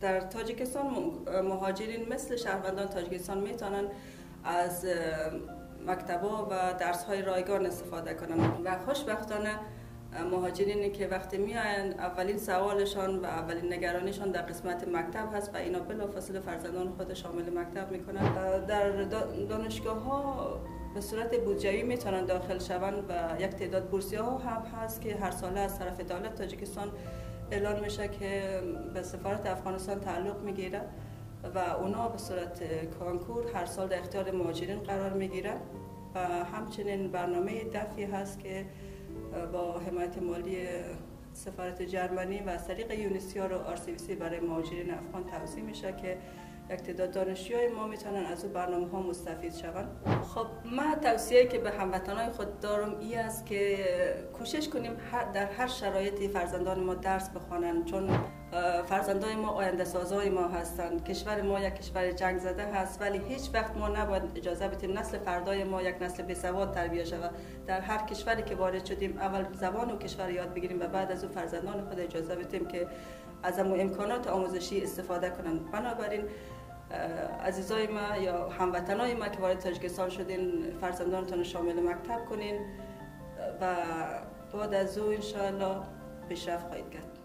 در تاجیکستان مهاجرین مثل شهروندان تاجیکستان میتونن از مکتب‌ها و درس‌های رایگان استفاده کنن و خوشبختانه مهاجرینی که وقتی میاین اولین سوالشان و اولین نگرانیشان در قسمت مکتب هست و اینا بلافاصله فرزندان خود شامل مکتب میکنن. در دانشگاه ها به صورت بودجوی میتونن داخل شوند و یک تعداد بورسیه ها هم هست که هر ساله از طرف دولت تاجیکستان اعلان میشه که به سفارت افغانستان تعلق میگیره و اونا به صورت کنکور هر سال در اختیار مهاجرین قرار میگیره و همچنین برنامه دفعی هست که با حمایت مالی سفارت جرمنی و از طریق UNHCR و RCVC برای مهاجرین افغان توزیع میشه که یک تعداد دانشجوهای ما میتونن از اون برنامه ها مستفید شوند. خب من توصیه که به هموطنای خود دارم ای است که کوشش کنیم در هر شرایطی فرزندان ما درس بخوانند، چون فرزندان ما آینده سازای ما هستند. کشور ما یک کشور جنگ زده هست، ولی هیچ وقت ما نباید اجازه بدیم نسل فردای ما یک نسل بی‌سواد تربیه شود. در هر کشوری که وارد شدیم اول زبان و کشور یاد بگیریم و بعد از او فرزندان خود اجازه بدیم که از امکانات آموزشی استفاده کنند. بنابراین عزیزای ما یا هموطنای ما که وارد تاجیکستان شدین، فرزندانتون رو شامل مکتب کنین و بعد از او انشاءالله پیشرفت خواهید کرد.